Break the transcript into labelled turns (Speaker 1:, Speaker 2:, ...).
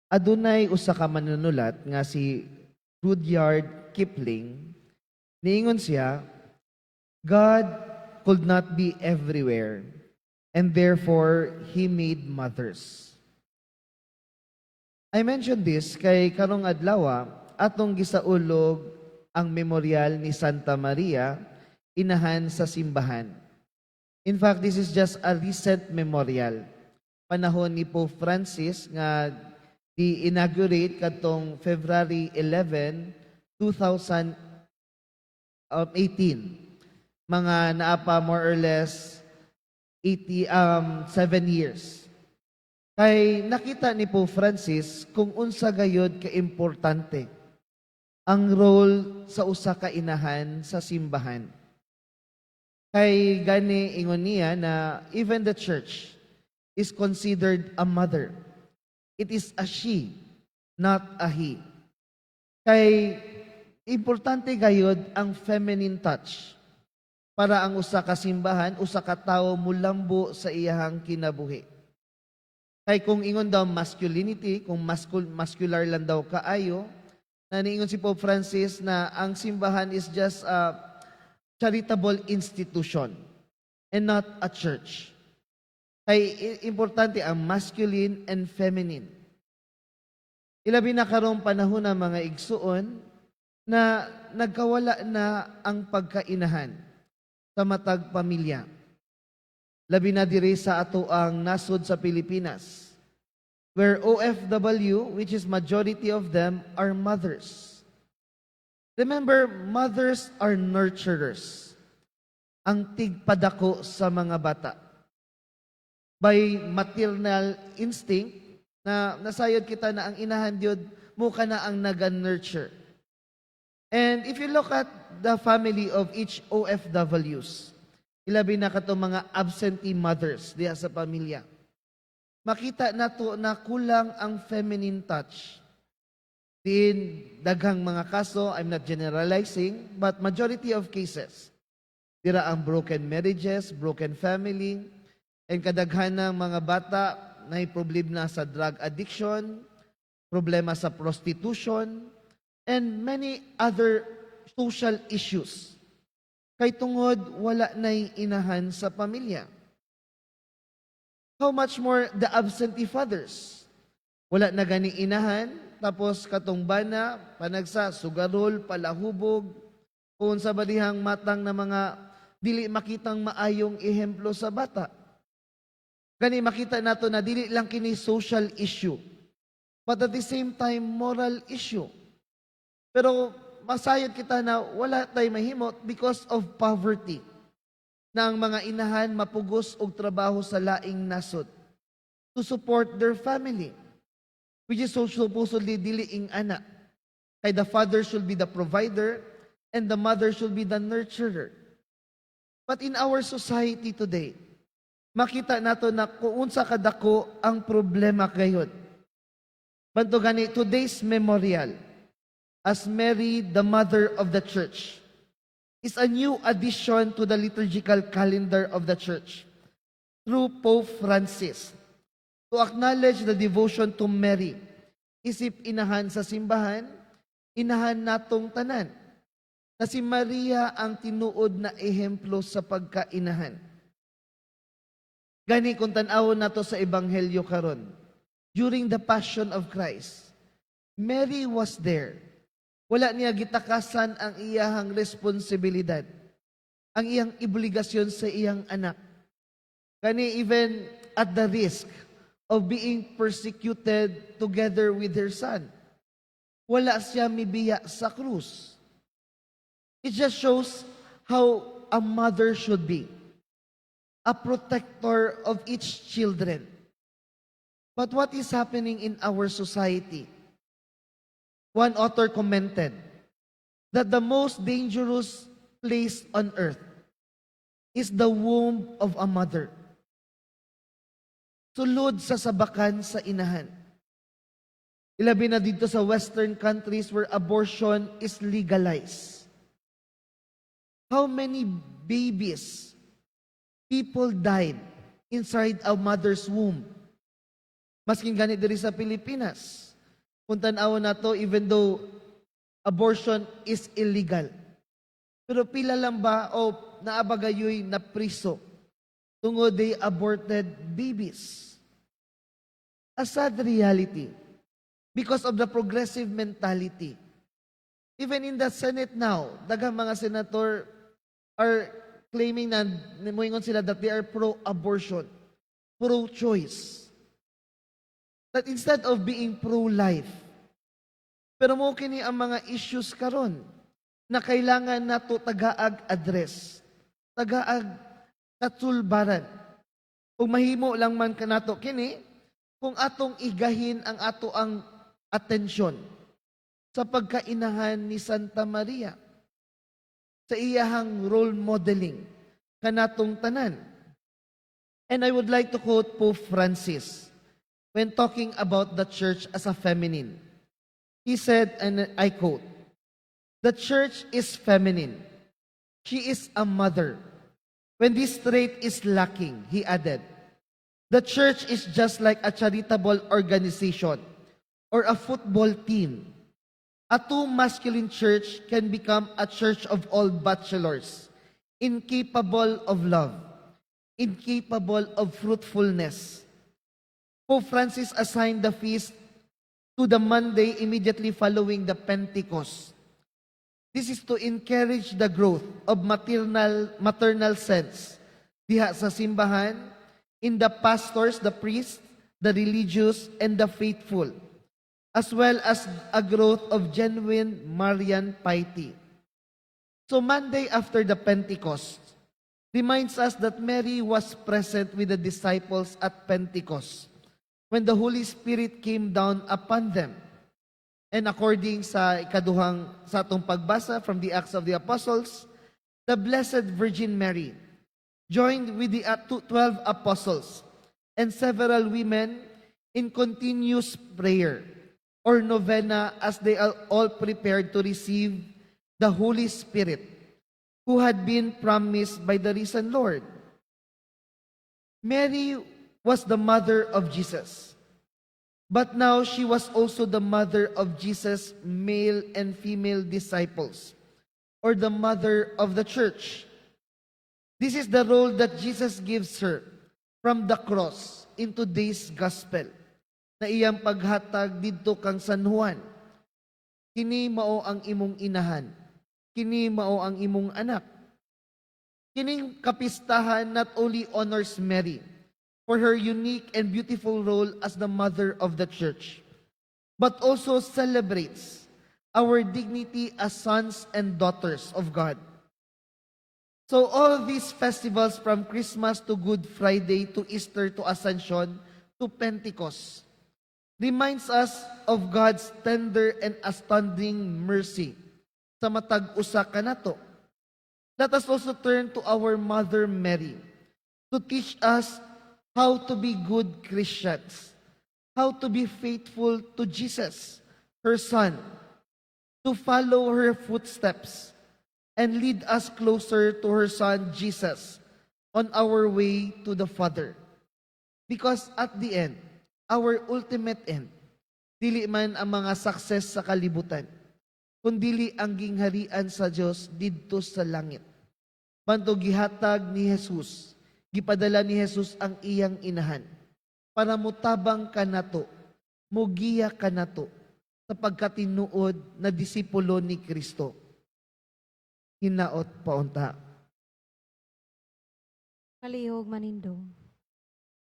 Speaker 1: Adunay usa ka manunulat nga si Rudyard Kipling. Niingon siya, "God could not be everywhere, and therefore He made mothers." I mentioned this kay karong adlaw atong gisaulog ang memorial ni Santa Maria, inahan sa simbahan. In fact, this is just a recent memorial. Panahon ni Pope Francis nga di-inaugurate kadtong February 11, 2018. Mga naa pa more or less 80, 7 years. Kay nakita ni Pope Francis kung unsa gayod kaimportante ang role sa usa ka inahan sa simbahan. Kay gani ingon niya na even the church is considered a mother. It is a she, not a he. Kay importante gayod ang feminine touch para ang usa ka simbahan, usa ka tawo mulambo sa iyahang kinabuhi. Kay kung ingon daw masculinity, kung muscular lang daw kaayo, na niingon si Pope Francis na ang simbahan is just a charitable institution and not a church. Kay importante ang masculine and feminine. Ilabi na karong panahon na, mga igsuon, na nagkawala na ang pagkainahan sa matag pamilya. Labi na diri sa ato ang nasod sa Pilipinas, where OFW, which is majority of them, are mothers. Remember, mothers are nurturers. Ang tigpadako sa mga bata. By maternal instinct, na nasayod kita na ang inahan gyud mao kana ang naga-nurture. And if you look at the family of each OFWs, ilabi na katong mga absentee mothers diha sa pamilya, makita nato na kulang ang feminine touch. Din daghang mga kaso, I'm not generalizing, but majority of cases, dira ang broken marriages, broken family, and kadaghan ng mga bata na problema sa drug addiction, problema sa prostitution, and many other social issues. Kay tungod wala na'y inahan sa pamilya. How much more the absentee fathers? Wala na gani inahan, tapos katong bana, panagsa, sugarol, palahubog, kung sa balihang matang na mga dili makitang maayong ehemplo sa bata. Gani makita nato na dili lang kini social issue, but at the same time, moral issue. Pero masayod kita na wala tay mahimot because of poverty, na ang mga inahan mapugos og trabaho sa laing nasod to support their family, which is so supposedly dili ing-ana. Kay the father should be the provider and the mother should be the nurturer. But in our society today, makita nato na kung unsa kadako ang problema gayod. Banto gani today's memorial as Mary, the Mother of the Church, is a new addition to the liturgical calendar of the Church through Pope Francis to acknowledge the devotion to Mary. Isip inahan sa simbahan, inahan natong tanan. Na si Maria ang tinuod na ehemplo sa pagkainahan. Gani kung tan-awon nato sa ebanghelyo karon, during the Passion of Christ, Mary was there. Wala niya gitakasan ang iyahang responsibilidad, ang iyang obligasyon sa iyang anak. Gani even at the risk of being persecuted together with her son, wala siya mibiya sa krus. It just shows how a mother should be. A protector of each children. But what is happening in our society? One author commented that the most dangerous place on earth is the womb of a mother. Sulod sa sabakan sa inahan. Ilabi na dito sa Western countries where abortion is legalized. How many babies, people died inside a mother's womb? Maskin gani diri sa Pilipinas. Kung tan-awon nato, even though abortion is illegal, pero pila lang ba o naa ba gayoy na priso tungod they aborted babies? A sad reality because of the progressive mentality. Even in the Senate now, daghang mga senator are claiming na moingon sila that they are pro-abortion, pro-choice. That instead of being pro-life. Pero mao kini ang mga issues karon na kailangan nato tagaag address, tagaag katsulbaran. Kung mahimo lang man kanato kini, kung atong igahin ang ato ang atensyon sa pagkainahan ni Santa Maria, sa iyahang role modeling kanatong tanan. And I would like to quote Pope Francis when talking about the church as a feminine. He said, and I quote, "The church is feminine. She is a mother. When this trait is lacking," he added, "the church is just like a charitable organization or a football team. A too masculine church can become a church of all bachelors, incapable of love, incapable of fruitfulness." Pope Francis assigned the feast to the Monday immediately following the Pentecost. This is to encourage the growth of maternal sense diha sa simbahan, in the pastors, the priests, the religious, and the faithful, as well as a growth of genuine Marian piety. So Monday after the Pentecost reminds us that Mary was present with the disciples at Pentecost when the Holy Spirit came down upon them. And according sa ikaduhang sa atong pagbasa from the Acts of the Apostles, the Blessed Virgin Mary joined with the 12 apostles and several women in continuous prayer or novena as they are all prepared to receive the Holy Spirit who had been promised by the risen Lord. Mary was the mother of Jesus. But now she was also the mother of Jesus' male and female disciples, or the mother of the church. This is the role that Jesus gives her from the cross in today's gospel na iyang paghatag didto kang San Juan. "Kini mao ang imong inahan. Kini mao ang imong anak." Kining kapistahan not only honors Mary for her unique and beautiful role as the mother of the church, but also celebrates our dignity as sons and daughters of God. So all these festivals, from Christmas to Good Friday to Easter to Ascension to Pentecost, reminds us of God's tender and astounding mercy sa matag usa kanato. Let us also turn to our Mother Mary to teach us how to be good Christians, how to be faithful to Jesus, her Son, to follow her footsteps and lead us closer to her Son, Jesus, on our way to the Father. Because at the end, our ultimate end, dili man ang mga success sa kalibutan, kundili ang gingharian sa Dios didto sa langit. Bantog gihatag ni Jesus, gipadala ni Jesus ang iyang inahan para mutabang kanato, mugiya kanato sa pagkatinuod na disipulo ni Kristo. Hinaot paunta.
Speaker 2: Palihog manindog.